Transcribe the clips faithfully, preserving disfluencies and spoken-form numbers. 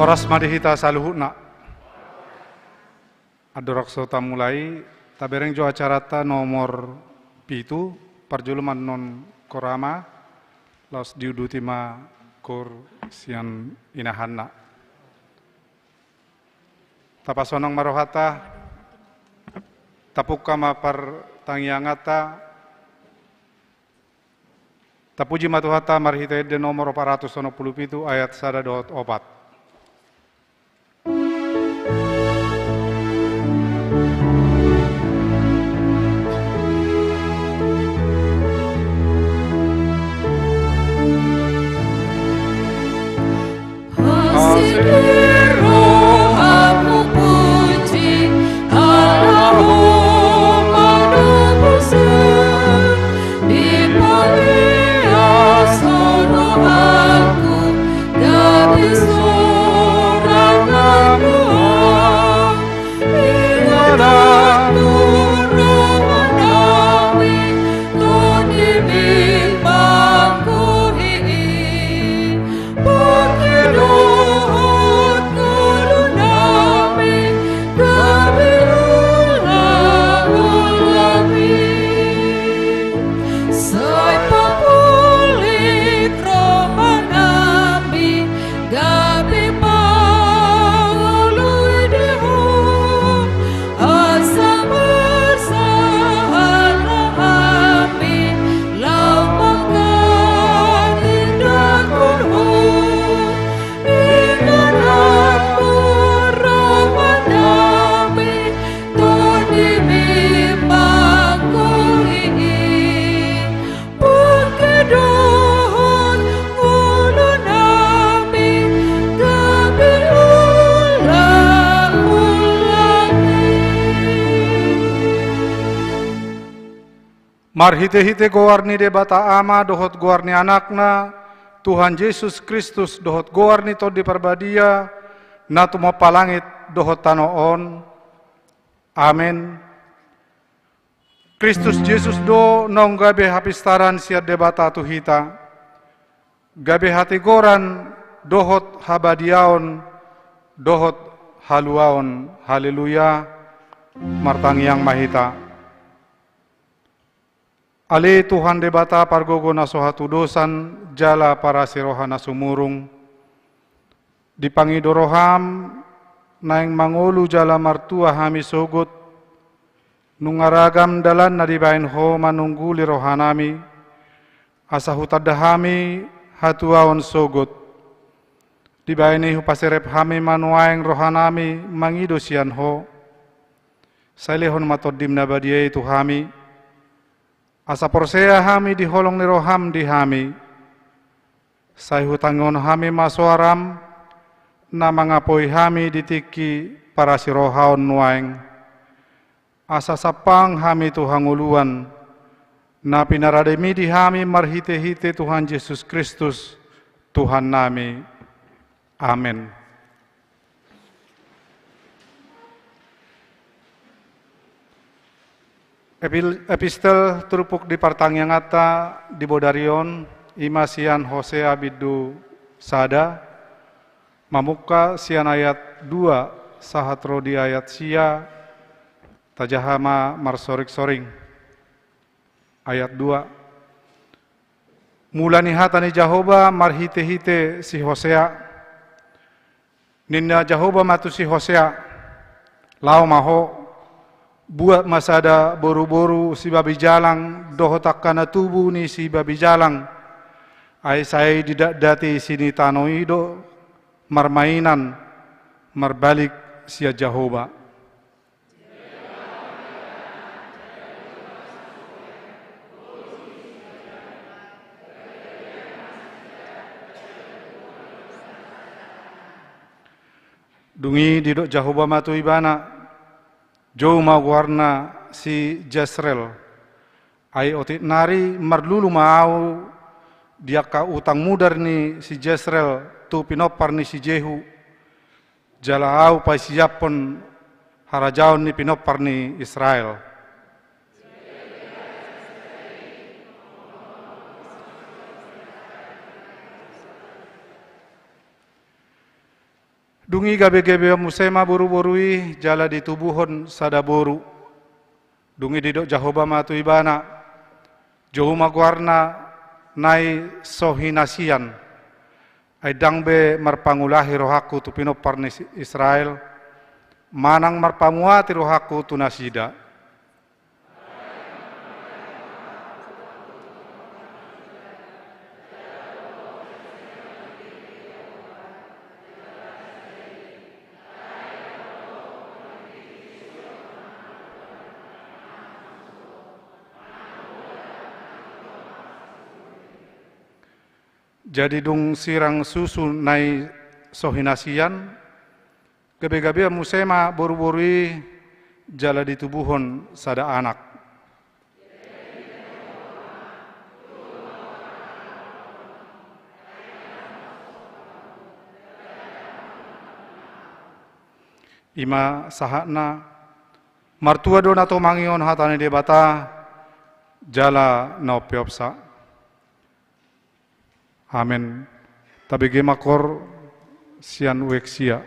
Horas ma di hita saluhutna. Andorang so tamulai, tabereng jo acaranta nomor pitu, parjolo ma annon korama, laos diuduti ma koor sian inahanna. Tapasonang ma rohanta, tapungka ma partangianganta. Tapuji ma Tuhanta marhite ende nomor opat ratus onom pulu pitu ayat sada dohot opat. Marhite-hite goar ni Debata Ama dohot goar ni Anakna, Tuhan Jesus Kristus dohot goar ni Tondi Parbadia, na tumompa langit dohot tano on. Amen. Kristus Jesus do naung gabe hapistaran sian Debata tu hita, gabe hatigoran dohot habadiaon dohot haluaon. Haleluya. Martangiang ma hita. Ale Tuhan Debata pargogo na so hatudosan jala parasi roha na sumurung, dipangido roham naeng mangolu jala martua hami sogot, nunga ragam dalan na dibaen ho manungguli rohanami, asa hutanda hami hatuaon sogot. Dibaen i hupaserep hami ma nuaeng rohanami mangido sian ho. Sai lehon ma Tondim na badia i tu hami, asa porsea hami di holong ni roham di hami. Sai hutangihon hami ma soaram, na mangapoi hami di tingki parasi roha on nuaeng. Asa sampang hami tu hangoluan, na pinarademi di hami marhite-hite Tuhan Jesus Kristus, Tuhannami. Amen. Epil-, epistel turpuk di partangianganta di bodari on, i ma sian Hosea bindu sada, mamungka sian ayat dua sahat ro di ayat sia, tajaha ma marsoring-soring. Ayat dua. Mula ni hata ni Jahowa marhite-hite si Hosea. Ninna Jahowa ma tu si Hosea: Laho ma ho, buat ma sada boru-boru sibabi jalang dohot angka na tubu ni sibabi jalang, ai sai didatdati isi ni tano i do marmainan marbalik sian Jahowa. Dung i didok Jahowa ma tu ibana: Jou ma goarna si Jesreel. Ai otik nari marlulu ma ahu di angka utang mudar ni si Jesreel tu pinompar ni si Jehu, jala ahu paisiaphon harajaon ni pinompar ni Israel. Dung i gabe-gabean muse ma boru-boru i jala ditubuhon sada boru. Dung i didok Jahowa ma tu ibana, "Jou ma goarna nai so hinasian, ai ndang be marpangulahi rohangku tu pinompar ni Israel, manang marpamuati rohangku tu nasida." Jadi dung sirang susu nai so hinasian, gabe-gabean muse ma boru-boru i jala ditubuhon sada anak. I ma sahatna. Martua do na tumangihon hata ni Debata jala na umpeopsa. Amen. Tabege ma koor sian ueksia.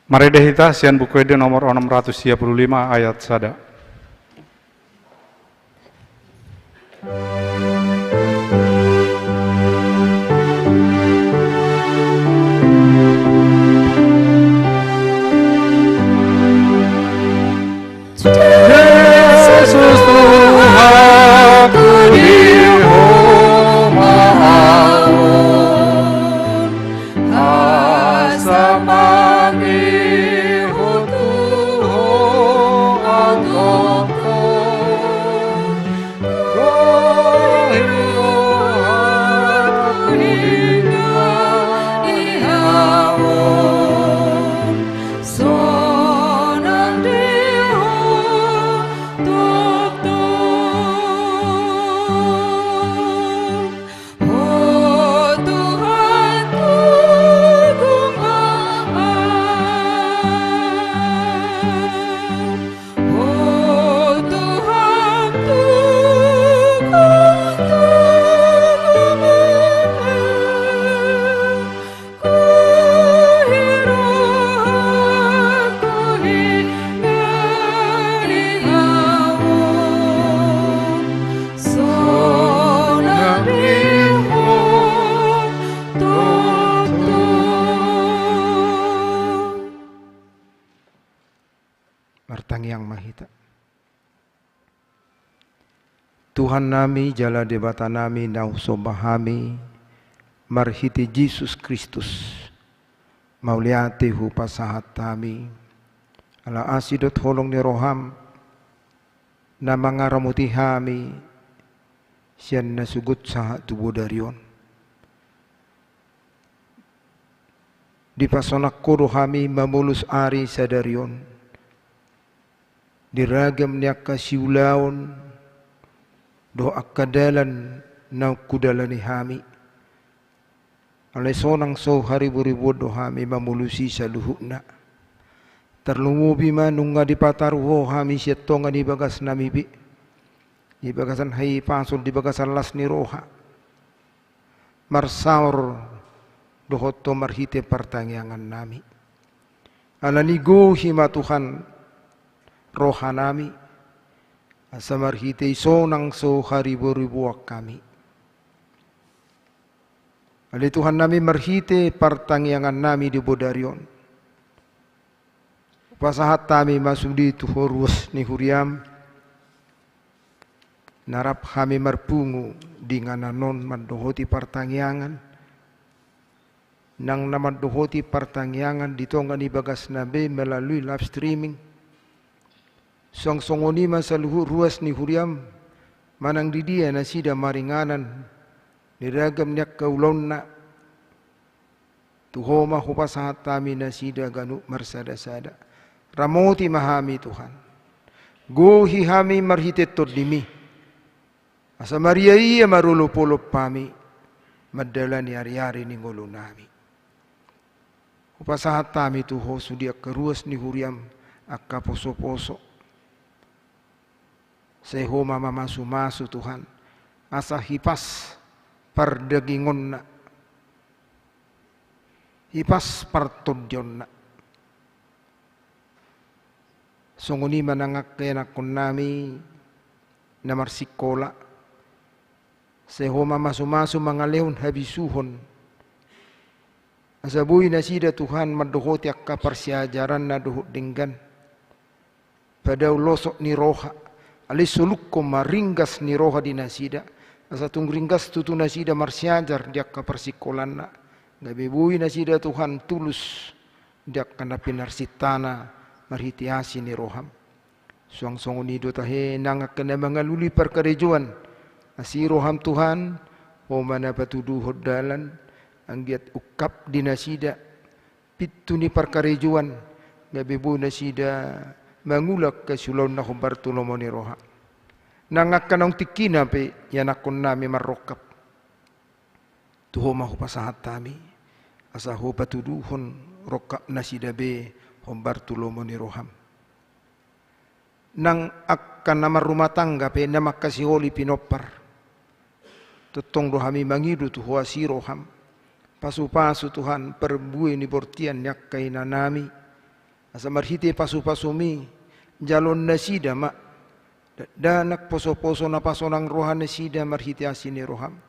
Marende hita sian Buku Ende nomor onom ratus sia pulu lima ayat sada. Jesus Tuhanku di rumah au. Asa mangihut tu ho angkotku, kuhiruhon di hamu, sonang di ho tongtong. Ho Tuhan, togihon ma au. Ho Tuhan, togihon, togihon ma au. Kuhiruhon, kuhiruhon di hamu, sonang di ho tongtong. Martangiang ma hita. Tuhan nami, jala Debata nami, na husomba hami marhite Jesus Kristus, mauliate hupasahat hami, ala asi dohot holong ni roham, na mangaramoti hami sian na sogot sahat tu bodari on. Dipasonang ho do hami mamolus ari sadari on di ragam ni angka siulaon dohot angka dalan naung hudalani hami. Alai sonang so hariboriboan do hami mamolusi saluhutna. Tarlumobi ma nunga dipataru ho hami sian tonga ni bagasnami be, di bagasan hahipason, di bagasan las ni roha, marsaor dohot ho marhite partangiangannami. Alani i gohi ma Tuhan rohanami, asa marhite i sonang so hariboriboan hami. Ale Tuhannami, marhite partangiangannami di bodari on, hupasahat hami ma sude tu ho ruas ni huriam, na rap hami marpungu di inganan on mandohoti partangiangan, nang na mandohoti partangiangan di tonga ni bagasna be melalui live streaming. Suang songon i ma saluhut ruas ni huriam, manang di dia nasida maringanan di ragam ni angka ulaonna, tu Ho ma hupasahat hami nasida ganup marsada-sada. Ramoti ma hami, Tuhan. Gohi hami marhite TondiMi, asa maria-ia marolop-olop hami mandalani ari-ari ni ngolunami. Hupasahat hami tu Ho sude angka ruas ni huriam, angka poso-poso. Sai Ho ma mamasu-masu, Tuhan, asa hipas pardagingonna, hipas partondionna. Songon i ma nang angka ianakkonnami na marsikola, sai Ho ma mamasu-masu mangalehon habisuhon, asa boi nasida, Tuhan, mandohoti angka parsiajaranna dohot denggan. Padao losok ni roha, alai solukhon ma ringgas ni roha di nasida, asa tung ringgas tutu nasida marsiajar di angka parsikolaanna. Gabe boi nasida, Tuhan, tulus di angka na pinarsintana marhite asi ni roham. Suang songon i do tahe nang angka na mangalului parkarejoan, asi roham, Tuhan, Ho ma na patuduhon dalan, anggiat ungkap di nasida pintu ni parkarejoan, gabe boi nasida mangula angka siulaonna hombar tu lomo ni roha. Nang angka naung tingkina pe ianakkonnami marrongkap, tu Ho ma hupasahat hami, asa Ho patuduhon rongkap nasida be hombar tu lomo ni roham. Nang angka na marrumah tangga pe na mangkasiholi pinompar, tongtong do hami mangido tu Ho asi roham. Pasu-pasu, Tuhan, parbue ni bortian ni angka inanami, Asa marhite pasu-pasumi, jaloon nasida ma dakdanak poso-poso na pasonang roha nasida marhite asi ni roham.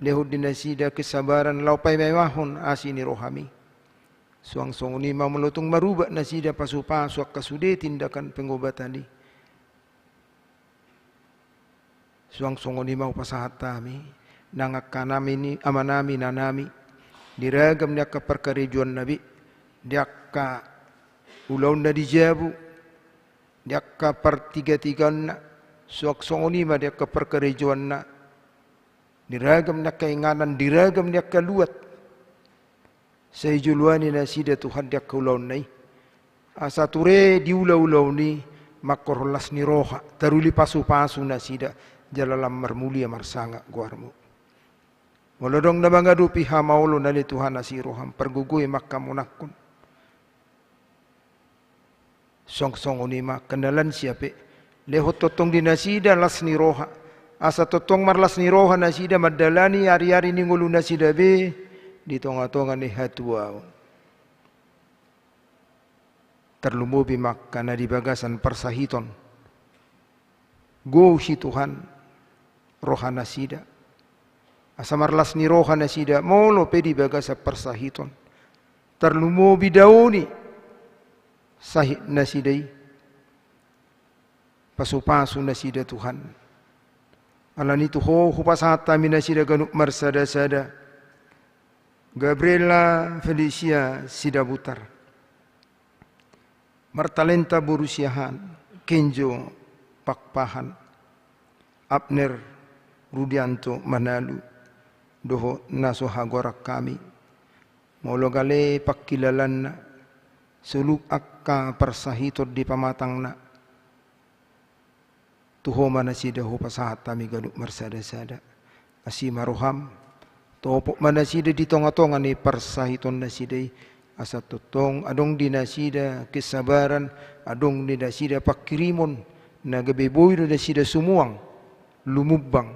Lehon di nasida kesabaran laho paima-imahon asi ni roham i. Suang songon i ma molo tung marubat nasida pasu-pasu angka sude tindakan pengobatan i, suang songon i ma hupasahat hami nang angka nami ni amanami, inanami, di ragam ni angka parkarejoanna be, di angka ulaonna di jabu, di angka partigatigaonna, suang songon i ma di angka parkarejoanna, di ragam ni angka inganan, di ragam ni angka luat. Sai joloani nasida Tuhan di angka ulaonna i. Asa ture di ula-ulaon i manghorhon las ni roha, taruli pasu-pasu nasida, jala lam marmulia marsangap goarmu. Molo adong na mangadopi hamaolon ale Tuhan asi roham, pargogoi ma angka monangkon. Suang songon i ma angka na lansia pe, lehon tongtong di nasida las ni roha, asa tongtong marlas ni roha nasida mandalani ari-ari ni ngolu nasida be di tonga-tonga ni hatuaon. Tarlumobi ma angka na di bagasan parsahiton. Gohi Tuhan roha nasida, asa marlas ni roha nasida molo pe di bagasan parsahiton. Tarlumobi dao ni sahit nasida i. Pasu-pasu nasida Tuhan. Alani i tu Ho hupasahat hami nasida ganup marsada-sada. Gabriela Felicia Sidabutar, Martalenta boru Siahaan, Kenjo Pakpahan, Abner Rudianto Manalu, dohot na so hagoaran hami. Molo gale pangkilalaanna, soluk angka parsahiton di pamatangna, tu Ho ma nasida hupasahat hami ganup marsada-sada. Asi ma roham, topot ma nasida di tonga-tonga ni parsahiton nasida i, asa tongtong adong di nasida kesabaran, adong di nasida pangkirimon, na gabe boi do nasida sumuang, lumumbang,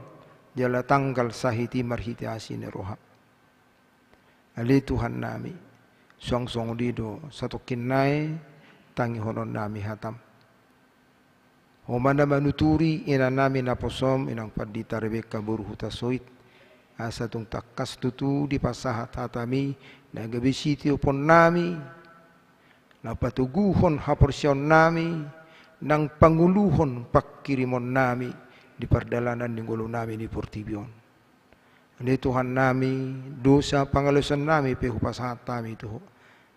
jala tanggal sahit i marhite asi ni roham. Ale Tuhan nami, suang songon i do satongkin nai tangihonon nami hatam. Ho ma na manuturi inang nami naposom, Inang Pandita Rebekka boru Hutasoit, asa tung tangkas tutu dipasahat hatam i na gabe sitiopon nami, na patoguhon haporseaon nami, nang panguluhon pangkirimon nami di pardalanan ni ngolu nami di portibi on. Ale Tuhan nami, dosa pangalaosion nami pe hupasahat hami tu Ho.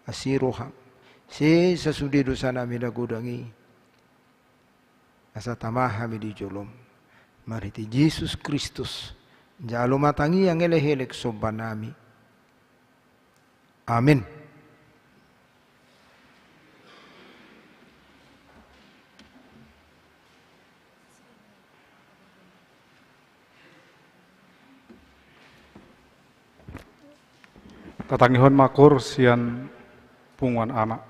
Asi roham, sesa sude dosa nami na godang i, asa tama hami di jolom. Marhite Jesus Kristus, jalo ma tangiang, elek-elek somba nami. Amin. Tatangihon ma koor sian punguan anak.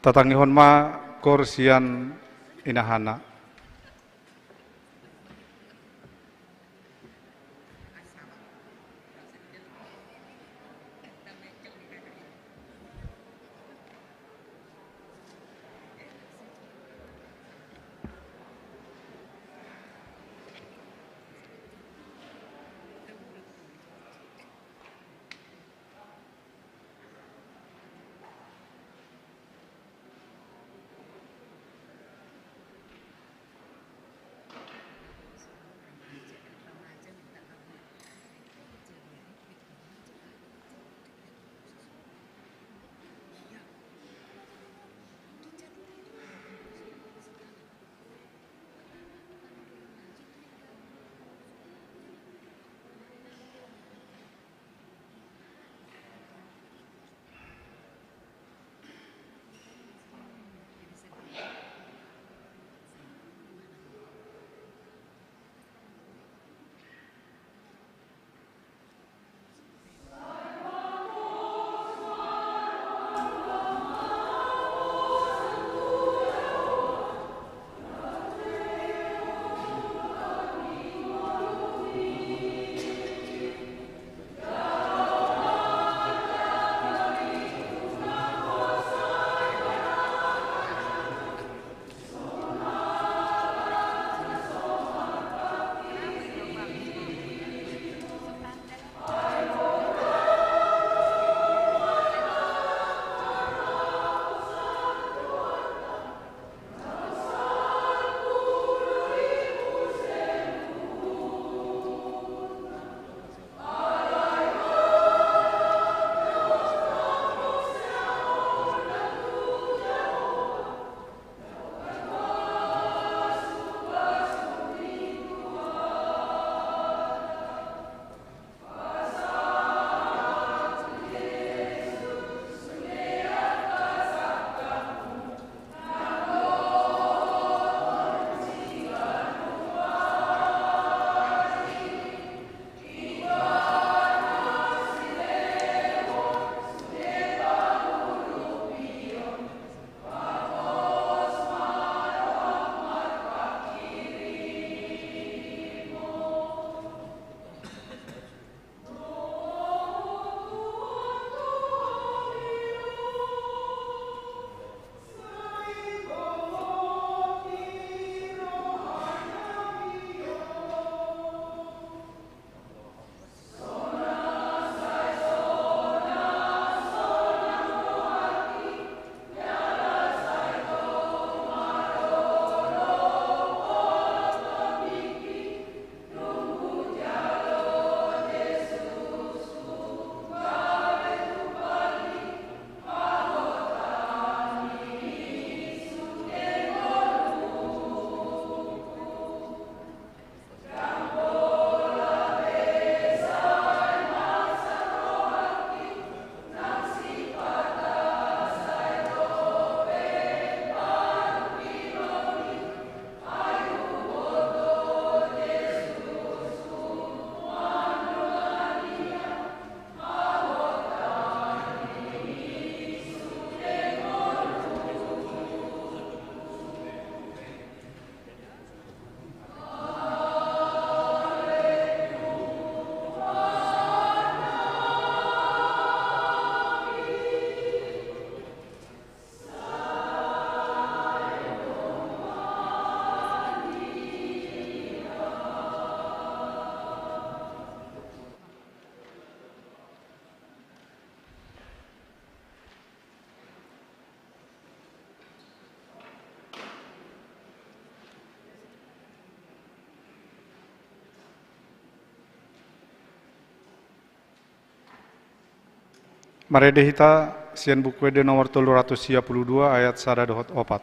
Tatangihon ma koor sian inahana. Marende hita sian Buku Ende nomor tolu ratus sia pulu dua ayat sada dohot opat.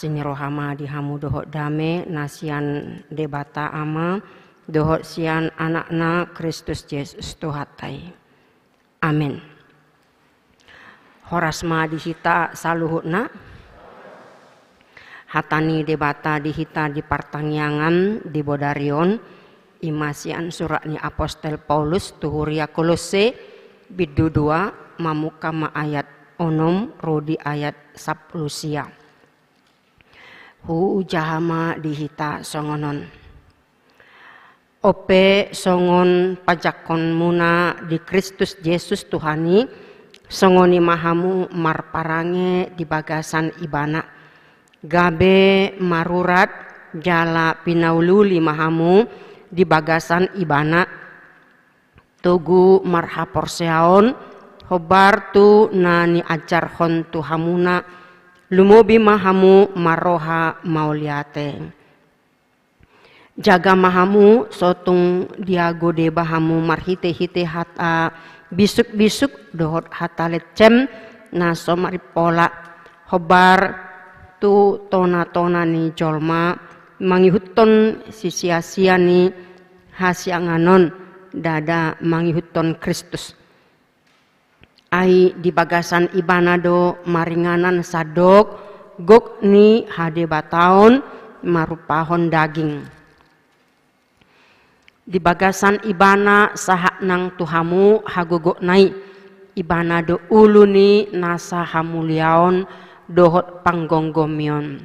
Asi ni roha ma di hamu dohot dame na sian Debata Ama dohot sian Anakna Kristus Jesus Tuhanta i. Amen. Horas ma di hita saluhutna. Hata ni Debata di hita di partangiangan di bodari on, i ma sian surat ni apostel Paulus tu huria Kolosse, bindu dua, mamungka ma ayat onom ro di ayat sampulu sia. Hujaha ma di hita songon on. Onpe songon pajangkonmuna di Kristus Jesus Tuhan i, songon i ma hamu marparange di bagasan Ibana. Gabe marurat jala pinauliuli ma hamu di bagasan Ibana, togu marhaporseaon, hombar tu na niajarhon tu hamuna, lumobi ma hamu marroha mauliate. Jaga ma hamu, so tung diago deba hamu marhitehite hata bisukbisuk dohot hata lencem na so marimpola, hombar tu tonatona ni jolma, mangihuthon sisiasia ni hasiangan on, ndada mangihuthon Kristus. Ai di bagasan Ibana do maringanan sandok gok ni hadebataon marupahon daging. Di bagasan Ibana sahat nang tu hamu hagogokna i. Ibana do ulu ni nasa hamuliaon dohot panggomgomion.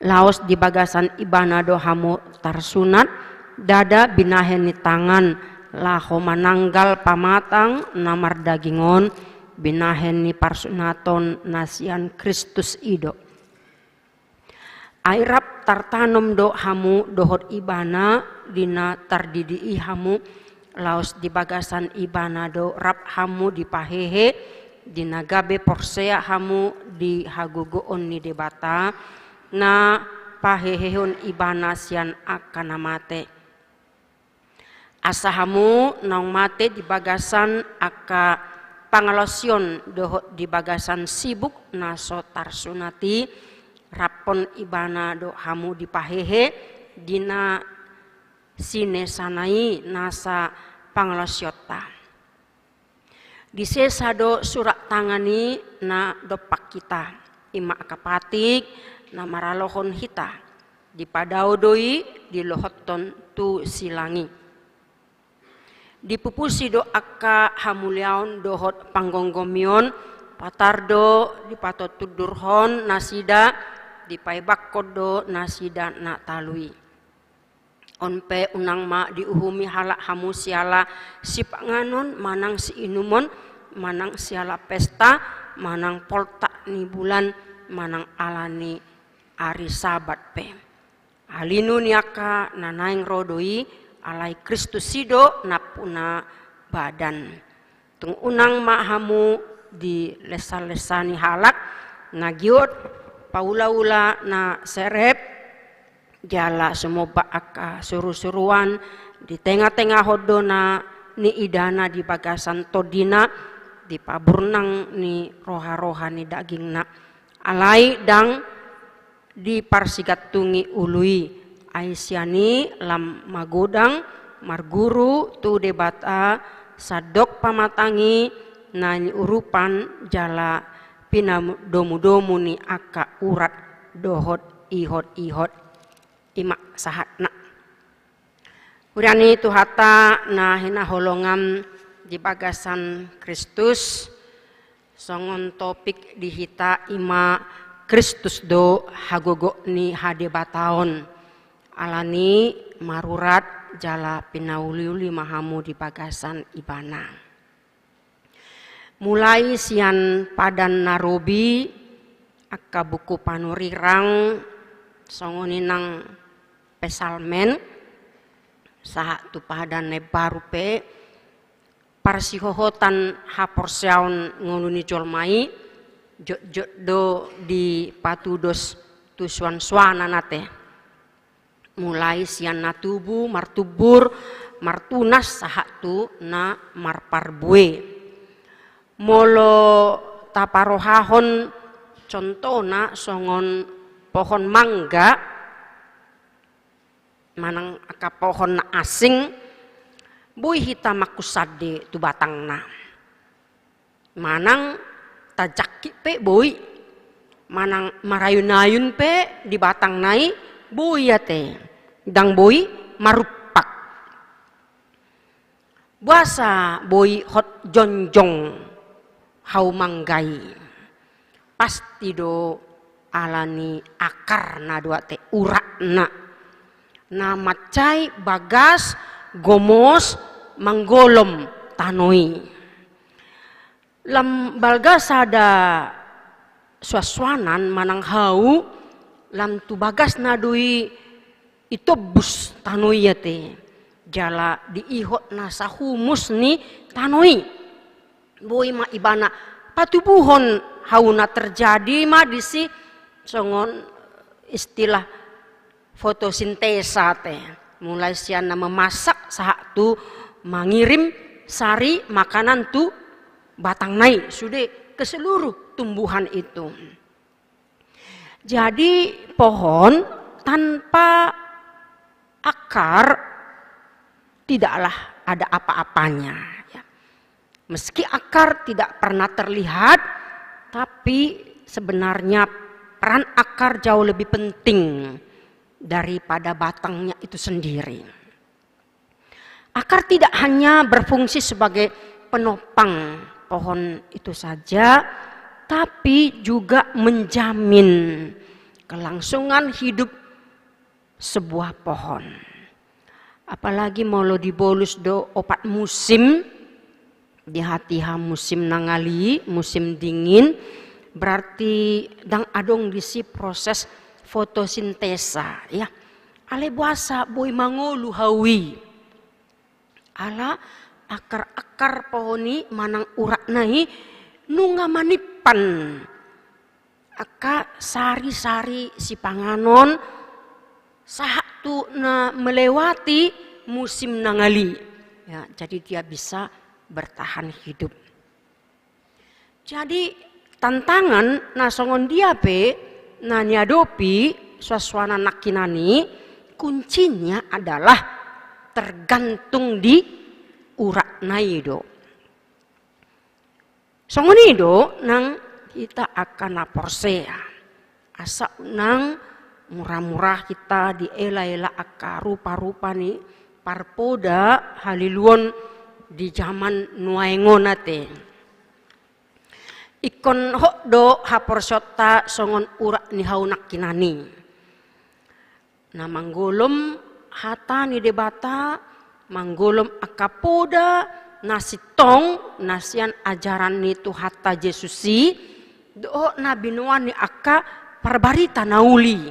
Laos di bagasan Ibana do hamu tarsunat, ndada binahen ni tangan, laho mananggal pamatang na mardaging on, binahen ni parsunaton na sian Kristus i do. Ai rap tartanom do hamu dohot Ibana di na tardidi i hamu, laos di bagasan Ibana do rap hamu dipahehe, di na gabe porsea hamu di hagogoon ni Debata, na pahehehon Ibana sian angka na mate. Asa hamu naung mate di bagasan angka pangalaosion dohot di bagasan sibuk na so tarsunat i, raphon Ibana do hamu dipahehe di na sinesana i nasa pangalaosionta. Disesa do surat tangan i na dompak hita, i ma angka patik na maralohon hita. Dipadao do i dilohothon tu silang i. Dipupusi do angka hamuliaon dohot panggomgomion, patar do dipatotundurhon nasida, dipaebakkon do nasida na talu i. On pe unang ma diuhumi halak hamu siala sipanganon manang siinumon, manang siala pesta, manang poltak ni bulan, manang ala ni ari Sabat pe. Alinu ni angka na naeng ro do i, alai Kristus i do nampuna badan. Tung unang ma hamu dilensanlensani halak na giot, paulaula na serep, jala sumombak angka surusuruan, ditengatengahon do na niidana di bagasan tondina, di paburnang ni roharoha ni dagingna. Alai ndang diparsigantungi ulu i, ai sian i lam magodang marguru tu Debata sandok pamatang i na niurupan jala pinadomudomu ni angka urat dohot ihotihot. I ma sahatna. Huria ni Tuhanta na hinaholongan di bagasan Kristus, songon topik di hita i ma Kristus do hagogok ni hadebataon. Alani marurat jala pinauliuli ma hamu di bagasan Ibana. Mulai sian Padan na Robi, angka buku panurirang, songon i nang Psalmen, sahat tu Padan na Imbaru pe, parsihohotan haporseaon ngolu ni jolma i, jotjot do dipatudos tu suansuanan ate. Mulai sian na tubu, martumbur, martunas, sahat tu na marparbue. Molo taparohahon Contohna songon pohon mangga, manang angka pohon na asing, boi hita mangkunsande tu batangna. Manang tajangkit pe boi, manang marayun-ayun pe di batangna i boi ate, ndang boi marumpak. Boasa boi hot jongjong hau mangga i? Pasti do ala ni akarna do ate, uratna. Na mansai bagas, gomos, manggolom tano i. Lam balga sada suansuanan manang hau, lam tu bagasna do i itombus tano i ate. Jala diihot nasa humus ni tano i. Boi ma ibana patubuhon hau na terjadi ma disi songon istilah fotosintesa ate. Mulai sian na memasak sahat tu mangirim sari makanan tu batangna i, sude ke seluruh tumbuhan itu. Jadi pohon tanpa akar tidaklah ada apa-apanya, ya. Meski akar tidak pernah terlihat, tapi sebenarnya peran akar jauh lebih penting daripada batangnya itu sendiri. Akar tidak hanya berfungsi sebagai penopang pohon itu saja, tapi juga menjamin kelangsungan hidup sebuah pohon. Apalagi molo dibolus do opat musim, di hatiha musim na ngali, musim dingin, berarti ndang adong disi proses fotosintesa, ya. Alai boasa boi mangolu hau i? Ala akar-akar pohon i manang uratna i nunga manimpan angka sari-sari sipanganon sahat tu na melewati musim na ngali. Ya, jadi dia bisa bertahan hidup. Jadi tantangan na songon dia pe na niadopi suansuanan nangkinan i, kuncinya adalah tergantung di uratna i do. Songon i do nang hita angka na porsea. Asa unang mura-mura hita diela-ela angka rupa-rupa ni parpoda haliluon di jaman nuaeng on ate. Ingkon hot do haporseaonta songon urat ni hau nangkinan i. Na manggolom hata ni Debata, manggolom angka poda na sintong na sian ajaran ni Tuhanta Jesus i, dohot na binoan ni angka parbarita na uli.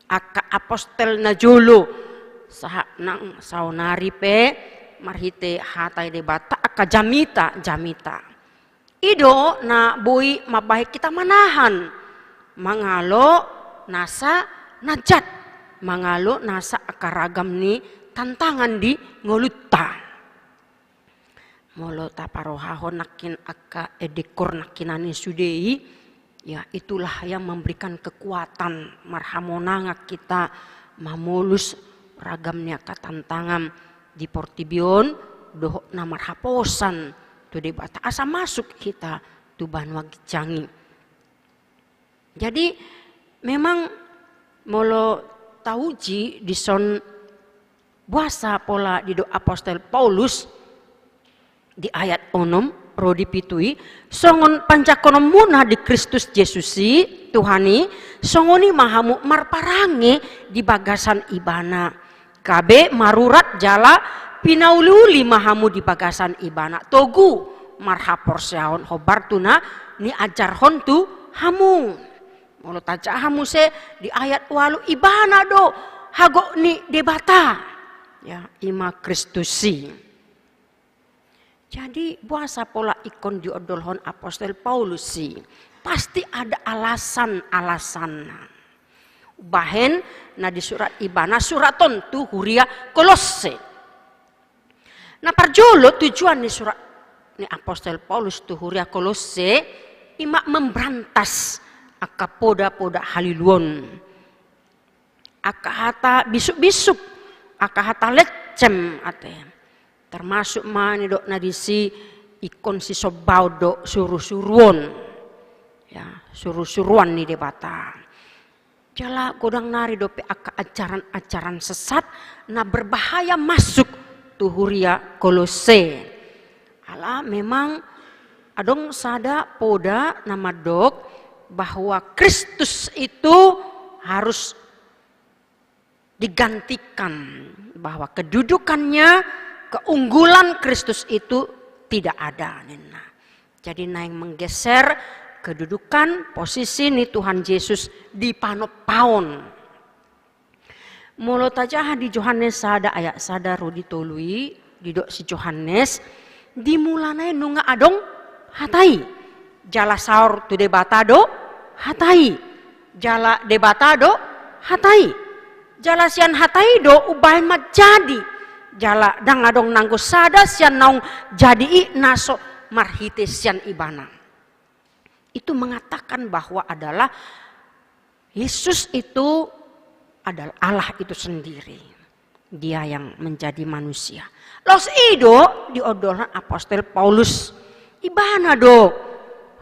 Angka apostel na jolo, sahat nang saonari pe marhite hata ni Debata angka jamita, jamita. I do na boi mambahen hita manahan mangalo nasa na jat, mangalo nasa angka ragam ni tantangan di ngolunta. Molo taparohahon nangkin angka endengkor nangkinan i sude i, ya, itulah yang memberikan kekuatan, marhamonangan hita mamolus ragam ni angka tantangan di portibi on, dohot na marhaposan tu Debata asa masuk hita tu banua ginjang i. Jadi memang molo tauji dison, boasa pola didok apostel Paulus di ayat onom ro di pitu i, songon panjangkononmuna di Kristus Jesus i Tuhan i, songon i ma hamu marparange di bagasan Ibana. Gabe marurat jala pinauliuli ma hamu di bagasan Ibana, togu marhaporseaon hombar tu na niajarhon tu hamu. Molo tajaha muse di ayat ualu, Ibana do hagot ni Debata, ya, i ma Kristus i. Jadi boasa pola ingkon diondolhon apostel Paulus i? Pasti ada alasan-alasanna. Bahen na disurat ibana surat on tu huria Kolosse. Na parjolo tujuan ni surat ni apostel Paulus tu huria Kolosse, I ma memberantas angka poda-poda haliluon. Angka hata bisuk-bisuk, angka hata lecem ate. Termasuk ma nidok na disi ingkon sisombaon do suru-suruon. Ya, suru-suruan ni Debata. Jala godang nari dope angka ajaran-ajaran sesat na berbahaya masuk tu huria Kolose. Ala memang adong sada poda na mandok bahwa Kristus itu harus digantikan, bahwa kedudukannya, keunggulan Kristus itu tidak ada, ninna. Jadi naeng menggeser kedudukan, posisi ni Tuhan Yesus di panompaon. Molo tajaha di Johannes sada ayat sada ro di tolu i, didok si Johannes, di mulana i nunga adong Hata i. Jala saor tu Debata do Hata i. Jala Debata do Hata i. Jala sian Hata i do umbahen manjadi. Jala ndang adong nanggo sada sian naung jadi i na so marhite sian Ibana. Itu mengatakan bahwa adalah Yesus itu adalah Allah itu sendiri. Dia yang menjadi manusia. Laos i do diondolhon apostel Paulus. Ibana do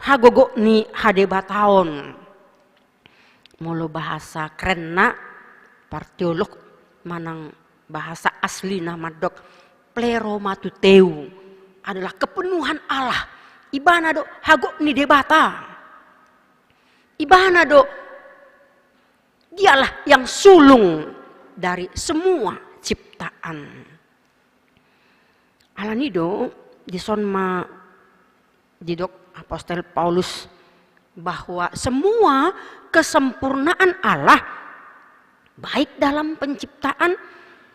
hagogot ni hadebataon. Molo bahasa kerenna, parteolog manang bahasa aslina mandok pleromatuteu adalah kepenuhan Allah. Ibana do hagogot ni Debata. Ibana do, dialah yang sulung dari semua ciptaan. Alani do, dison ma didok apostel Paulus bahwa semua kesempurnaan Allah, baik dalam penciptaan,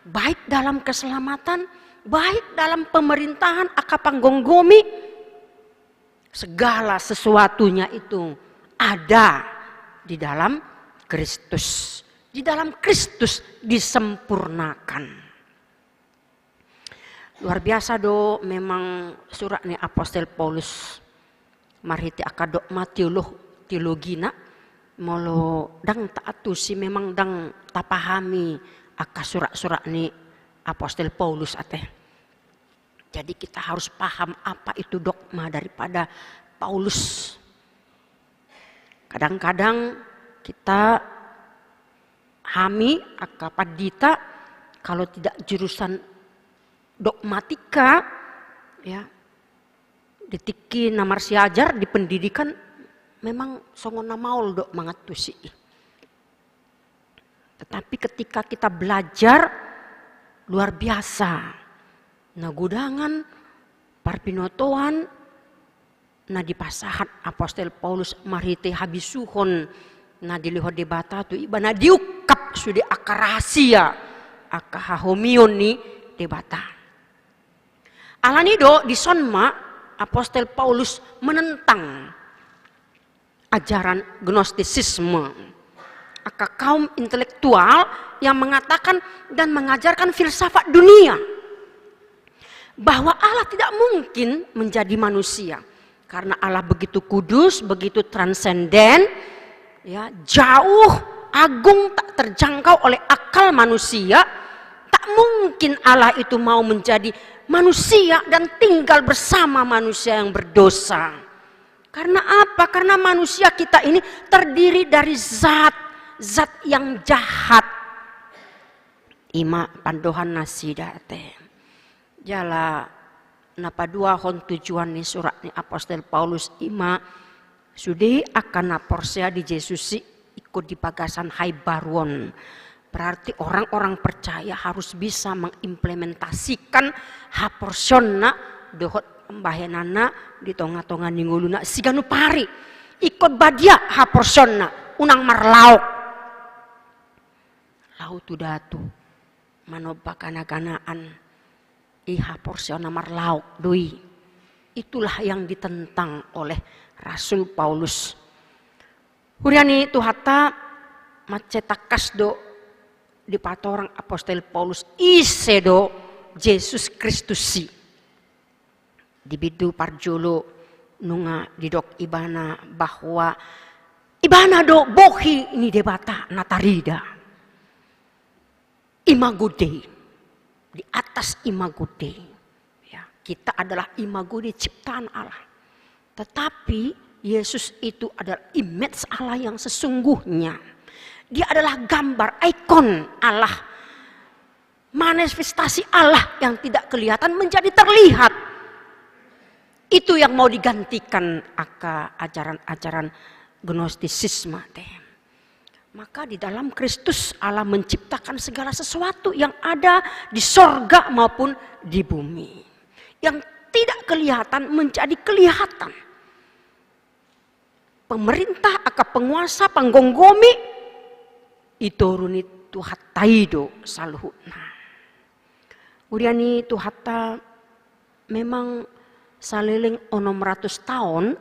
baik dalam keselamatan, baik dalam pemerintahan, angka panggomgomi, segala sesuatunya itu ada di dalam Kristus. Di dalam Kristus disempurnakan. Luar biasa do memang surat ni apostel Paulus marhite angka dogma teolog-, teologina. Molo ndang taantusi memang ndang tapahami angka surat-surat ni apostel Paulus ate. Jadi kita harus paham apa itu dogma daripada Paulus. Kadang-kadang kita, hami angka pandita, kalau tidak jurusan dogmatika, ya, di tingki na marsiajar di pendidikan memang songon na maol do mangantusi i. Tetapi ketika kita belajar, luar biasa. Na godangan parbinotoan na dipasahat apostel Paulus marhite habisuhon na dilehon Debata tu ibana, diungkap sude angka rahasia, angka hahomion ni Debata. Alani do dison ma apostel Paulus menentang ajaran Gnostisisme, angka kaum intelektual yang mengatakan dan mengajarkan filsafat dunia, bahwa Allah tidak mungkin menjadi manusia karena Allah begitu kudus, begitu transenden, ya, jauh, agung, tak terjangkau oleh akal manusia. Tak mungkin Allah itu mau menjadi manusia dan tinggal bersama manusia yang berdosa. Karena apa? Karena manusia kita ini terdiri dari zat, zat yang jahat. I ma pandohan nasida ate. Jala na paduahon tujuan ni surat ni apostel Paulus i ma sude angka na porsea di Jesus i ingkon di bagasan haimbaruon. Berarti orang-orang percaya harus bisa mengimplementasikan haporseonna dohot pambahenanna di tonga-tonga ni ngoluna siganup ari. Ingkon badia haporseonna, unang marlaok. Laho tu datu, manomba gana-ganaan, i haporseaonna marlaok do i. Itulah yang ditentang oleh Rasul Paulus. Huria ni Tuhanta, mansai tangkas do dipatorang apostel Paulus ise do Jesus Kristus i. Di bindu parjolo nunga didok ibana bahwa ibana do bohi ni Debata na tarida. Imago Dei, di atas imago Dei. Ya, kita adalah imago Dei, ciptaan Allah. Tetapi Yesus itu adalah image Allah yang sesungguhnya. Dia adalah gambar, ikon Allah. Manifestasi Allah yang tidak kelihatan menjadi terlihat. Itu yang mau digantikan angka ajaran-ajaran gnostisisme te. Maka di dalam Kristus Allah menciptakan segala sesuatu yang ada di sorga maupun di bumi. Yang tidak kelihatan menjadi kelihatan. Pemerintah, angka penguasa, panggomgomi, iturun ni Tuhanta i do saluhutna. Huria ni Tuhanta, memang saleleng onom ratus taon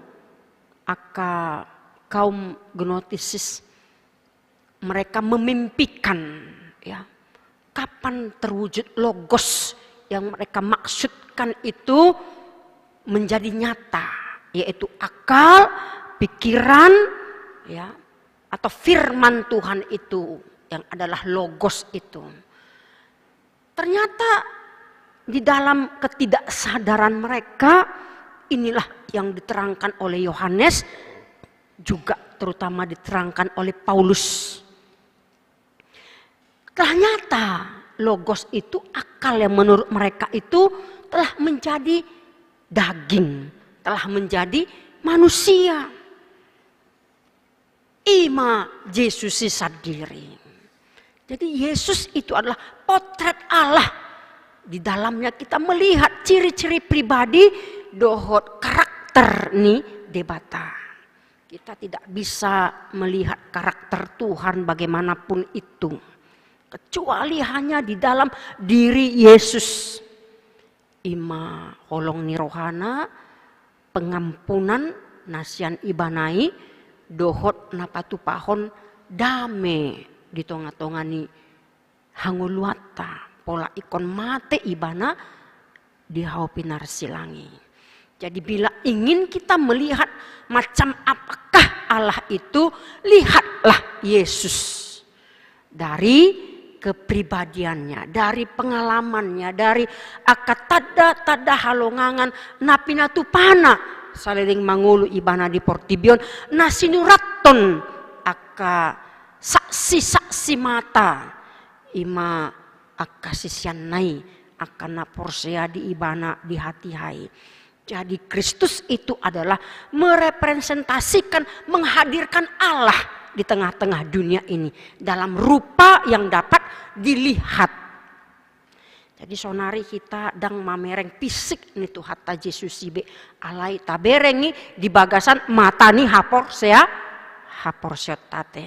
angka kaum gnostisis, mereka memimpikan, ya, kapan terwujud logos yang mereka maksudkan itu menjadi nyata, yaitu akal, pikiran, ya, atau firman Tuhan itu yang adalah logos itu. Ternyata di dalam ketidaksadaran mereka, inilah yang diterangkan oleh Yohanes, juga terutama diterangkan oleh Paulus. Telah nyata, logos itu, akal yang menurut mereka itu, telah menjadi daging, telah menjadi manusia. Ima Jesus i sandiri. Jadi Yesus itu adalah potret Allah. Di dalamnya kita melihat ciri-ciri pribadi dohot karakter ni Debata. Kita tidak bisa melihat karakter Tuhan bagaimanapun itu, kecuali hanya di dalam diri Yesus. Ima holong ni rohana, pengampunan na sian Ibana i, dohot na patupahon dame di tonga-tonga ni hangoluanta, pola ingkon mate Ibana di hau pinarsilang i. Jadi bila ingin kita melihat macam apakah Allah itu, lihatlah Yesus. Dari kepribadiannya, dari pengalamannya, dari angka tanda-tanda halongangan na pinatupana saleleng mangolu Ibana di portibi on, na sinurathon angka saksi-saksi mata, ima angka siseanna i, angka na porsea di Ibana di hatiha i. Jadi Kristus itu adalah merepresentasikan, menghadirkan Allah di tengah-tengah dunia ini dalam rupa yang dapat dilihat. Jadi saonari hita ndang mamereng fisik ni Tuhanta Jesus i be, alai tabereng i di bagasan mata ni haporsea-, haporseaonta te.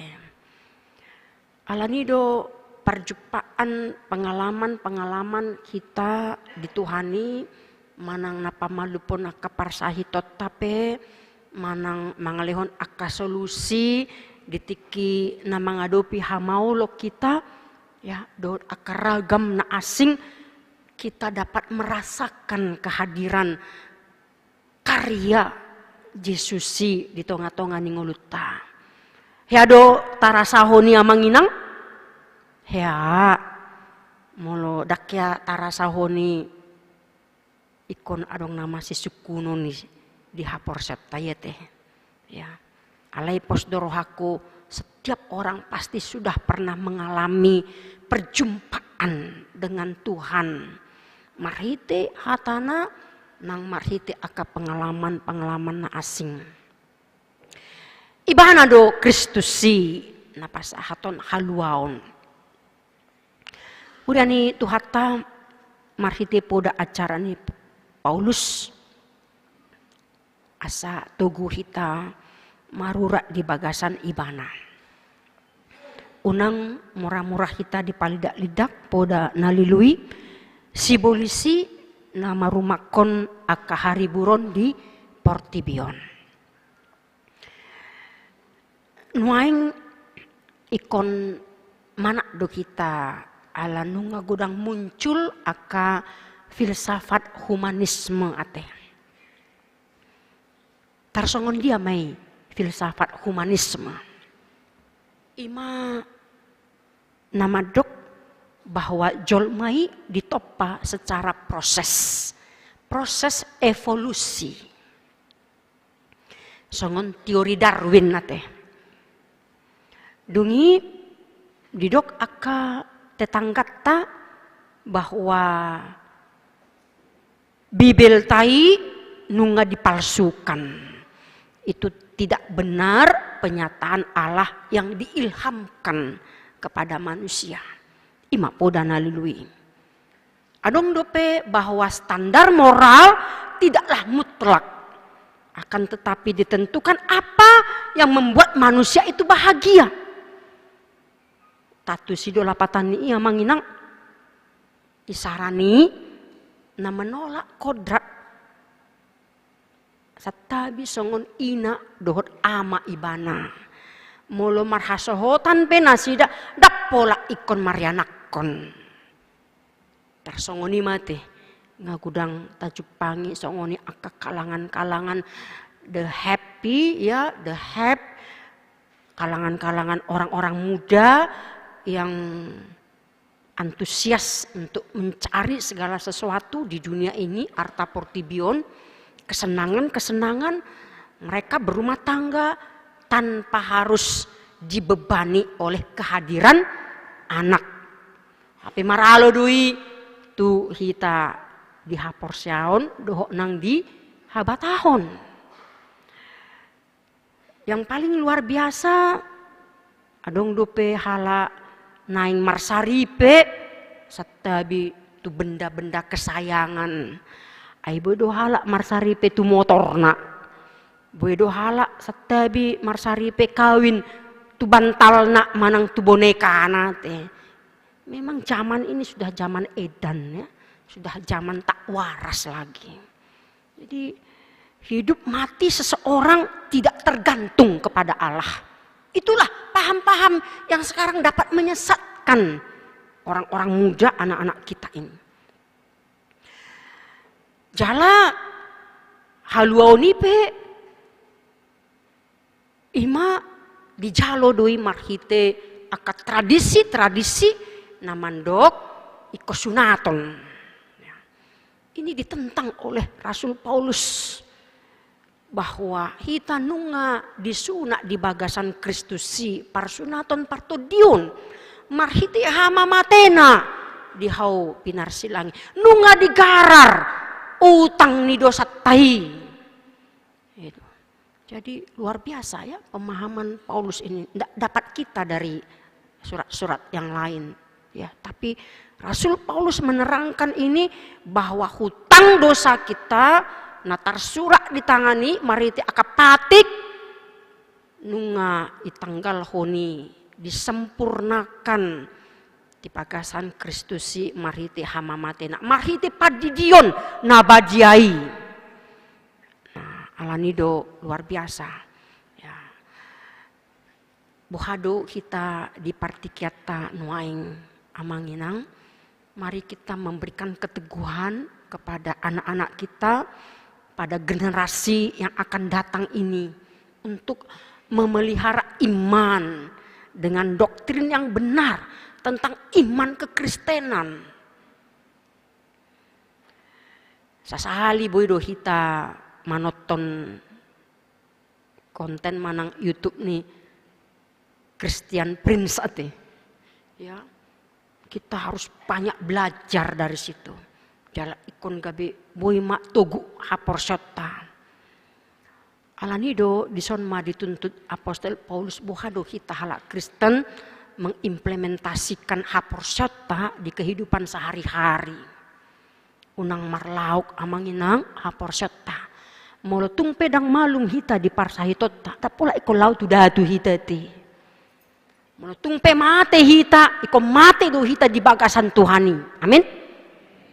Alani do parjumpaan, pengalaman-pengalaman hita di Tuhan i, manang na pamalumhon angka parsahitonta pe, manang mangalehon angka solusi di tingki na mangadopi hamaolon hita, ya, dohot angka ragam na asing, kita dapat merasakan kehadiran karya Jesus i di tonga-tonga ni ngolunta. Hea do tarasahon i, amang inang? Hea. Molo ndang hea tarasahon i, ingkon adong na masisungkunon i di haporseaonta i ate. Ya. Alai pos do rohangku, setiap orang pasti sudah pernah mengalami perjumpaan dengan Tuhan. Marhite hatana, nang marhite angka pengalaman-pengalaman na asing. Ibana do Kristus i na pasahathon haluaon. Huria ni Tuhanta, marhite poda acara ni Paulus, asa togu hita marurat di bagasan Ibana. Unang mura-mura hita dipalidak-lidak poda na lilu i, sibolis i na marumakkon angka hariburon di portibi on. Nuaeng ingkon manat do hita ala nunga godang muncul angka filsafat humanisme ate. Tarsongon dia ma i filsafat humanisme? Ima na mandok bahwa jolma i ditompa secara proses, proses evolusi. Songon teori Darwin ate. Dung i didok angka tetanggata bahwa Bibelta i nunga dipalsukan. Itu tidak benar pernyataan Allah yang diilhamkan kepada manusia. Ima poda na lului. Adong dope bahwa standar moral tidaklah mutlak, akan tetapi ditentukan apa yang membuat manusia itu bahagia. Tatusi do lapatan ni i, amang inang. Isarana i na menolak kodrat. Santabi songon ina dohot ama ibana. Molo marhasohotan pe nasida, ndang pola ingkon marianakkon. Tarsongon i ma ate, nga godang tajumpangi songon i angka kalangan-kalangan the happy, ya, the happy, kalangan-kalangan orang-orang muda yang antusias untuk mencari segala sesuatu di dunia ini, arta portibi on, kesenangan-kesenangan, mereka berumah tangga tanpa harus dibebani oleh kehadiran anak. Hape maralo do i tu hita di haporseaon dohot nang di habatahon. Yang paling luar biasa, adong dope halak naeng marsaripe santabi tu benda-benda kesayangan. Ai boi do halak marsaripe tu motorna. Boi do halak santabi marsaripe kawin tu bantalna manang tu bonekana ate. Memang zaman ini sudah zaman edan, ya. Sudah zaman tak waras lagi. Jadi, hidup mati seseorang tidak tergantung kepada Allah. Itulah paham-paham yang sekarang dapat menyesatkan orang-orang muda, anak-anak kita ini. Jala haluaon i pe ima dijalo do i marhite angka tradisi-tradisi na mandok ingkon sunaton. Ya. Ini ditentang oleh Rasul Paulus, bahwa hita nunga disunat di bagasan Kristus i, parsunaton partondion, marhite hamamatena di hau pinarsilangi, nunga digarar utang ni dosanta i. Itu. Jadi, luar biasa, ya, pemahaman Paulus ini. Ndak dapat kita dari surat-surat yang lain, ya. Tapi Rasul Paulus menerangkan ini, bahwa hutang dosa kita na tarsurat di tangan i marhite angka patik, nunga ditanggalhon i, disempurnakan di bagasan Kristus i marhite hamamatena, marhite pandidion na badia i. Nah, alani do luar biasa. Ya. Boha do hita di partingkianta nuaeng, amang inang? Mari kita memberikan keteguhan kepada anak-anak kita, pada generasi yang akan datang ini, untuk memelihara iman dengan doktrin yang benar tentang iman kekristenan. Sasahali boi do hita manonton konten manang YouTube ni Christian Prince ate. Ya, kita harus banyak belajar dari situ. Jala ingkon gabe boi ma togu haporseaonta. Alani do dison ma dituntut apostel Paulus, boha do hita halak Kristen mengimplementasikan haporseaonta di kehidupan sehari-hari. Unang marlaok, amang inang, haporseaonta. Molo tung pe ndang malum hita di parsahitonta, ndang pola ingkon laho tu datu hita ate. Molo tung pe mate hita, ingkon mate do hita di bagasan Tuhan i. Amin.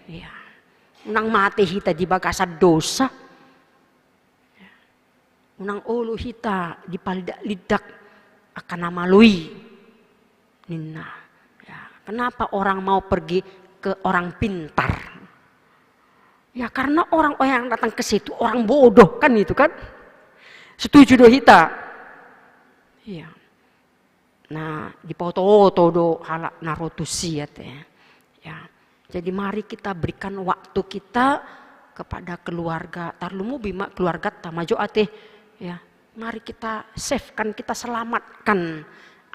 Iya. Unang mate hita di bagasan dosa. Unang olo hita dipalidak-lidak angka na malo i, ninna. Ya, kenapa orang mau pergi ke orang pintar? Ya, karena orang, orang yang datang ke situ orang bodoh, kan itu kan? Setuju do hita? Iya. Nah, dipaoto-oto do halak na ro tusi, ate. Ya. Jadi mari kita berikan waktu kita kepada keluarga, tarlumobi ma keluarganta ma jo, ate. Ya. Mari kita save-kan, kita selamatkan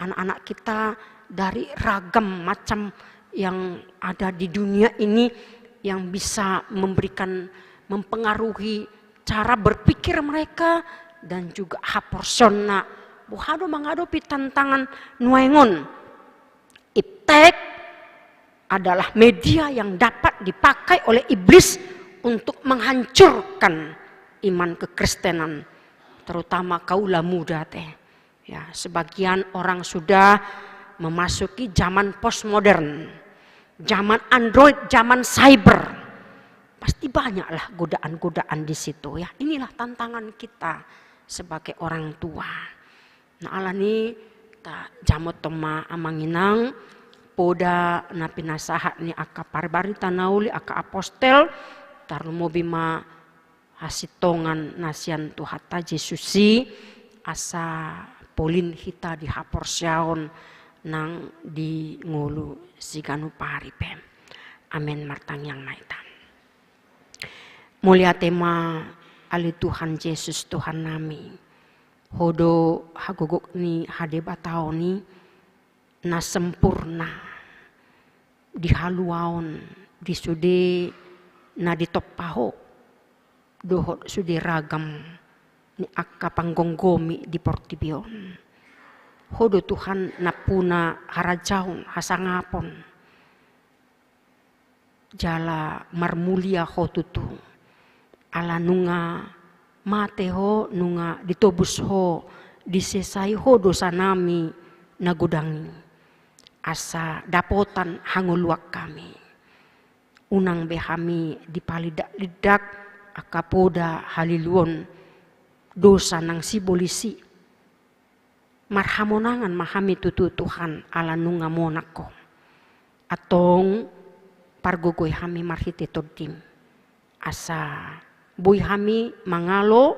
anak-anak kita dari ragam macam yang ada di dunia ini yang bisa memberikan, mempengaruhi cara berpikir mereka dan juga haporseaonna. Boha do mangadopi tantangan nuaeng on? Iptek adalah media yang dapat dipakai oleh iblis untuk menghancurkan iman kekristenan, terutama kaula muda, ate. Ya, sebagian orang sudah memasuki zaman postmodern, zaman Android, zaman cyber. Pasti banyaklah godaan-godaan di situ, ya. Inilah tantangan kita sebagai orang tua. Nah, alani i, tajamothon ma, amang inang, poda na pinasahat ni angka parbarita na uli, angka apostel, tarlumobi ma hasintongan na sian Tuhanta Jesus i, asa polin hita di haporseaon nang di ngolu siganup ari pe. Amen. Martangiang ma hita. Mauliate ma, ale Tuhan Jesus, Tuhannami. Ho do hagogok ni hadebataon i na sempurna di haluaon, di sude na ditompa Ho, dohot sude ragam ni angka panggomgomi di portibi on. Ho do Tuhan nampuna harajaon, hasangapon, jala marmulia Ho tutu. Ala nunga mate Ho, nunga ditobus Ho, disesai Ho dosanami na godang i, asa dapotan hangoluan hami. Unang be hami dipalindak-lindak angka poda haliluon dosa nang sibolis i. Marhamonangan ma hami tutu, Tuhan, ala nunga monang Ho. Antong pargogoi hami marhite Tondim, asa boi hami mangalo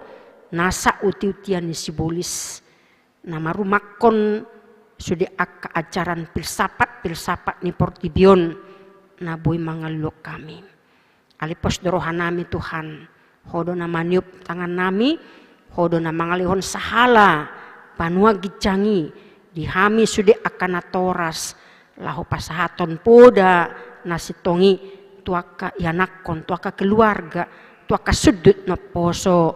nasa uti-utian ni sibolis na marumangkon sude angka ajaran filsafat-filsafat ni portibi on na boi mangalului hami. Ale pos do rohanami, Tuhan. Ho do na maniop tangannami, Ho do na mangalehon sahala panuan ginjang i di hami sude angka natoras, laho pasahathon poda na sintong i tu angka ianakhon, tu angka keluarga, tu angka sundut naposo.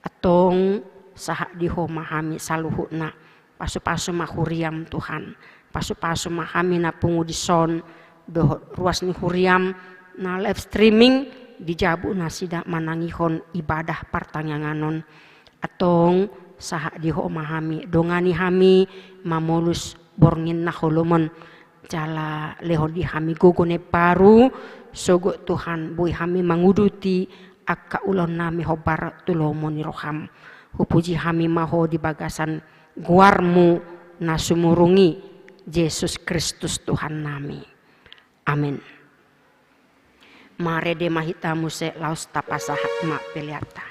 Antong sahat di Ho ma hami saluhutna. Pasu-pasu ma huriam, Tuhan. Pasu-pasu ma hami na pungu dison dohot ruas ni huriam na live streaming di jabu nasida manangihon ibadah partangiangan on. Antong sahat di Ho ma hami, dongani hami mamolus borngin na holom on. Jala lehon di hami gogo na imbaru, sogot, Tuhan, boi hami manguduti angka ulaonnami hombar tu lomo ni roham. Hupuji hami ma Ho di bagasan goarmu na sumurung i, Jesus Kristus Tuhannami. Amen. Marende ma hita muse laos tapasahat ma peleanta.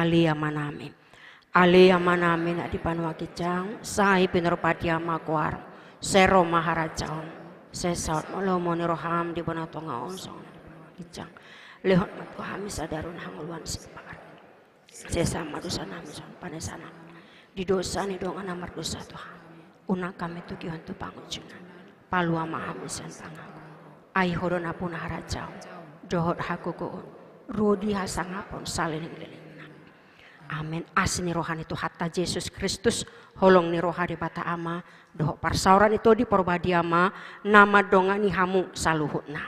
Ale Amanami. Ale Amanami na di banua ginjang, sai pinarpudi ma goarMu, sai ro ma harajaonMu, sai saut ma lomo ni rohaM di banua tonga on songon na di banua ginjang. Lehon ma tu hami sadari on hangoluan sipanganon. Sesa ma dosanami songon panesanami di dosa ni dongan na mardosa tu hami. Unang hami togihon tu pangunjunan. Palua ma hami sian pangago. Ai Ho do nampuna harajaon dohot hagogoon, rodi hasangapon salelenglelengna. Amen. Asi ni roha ni Tuhanta Jesus Kristus, holong ni roha Debata Ama, dohot parsaoran ni Tondi Porbadia ma na mandongani hamu saluhutna.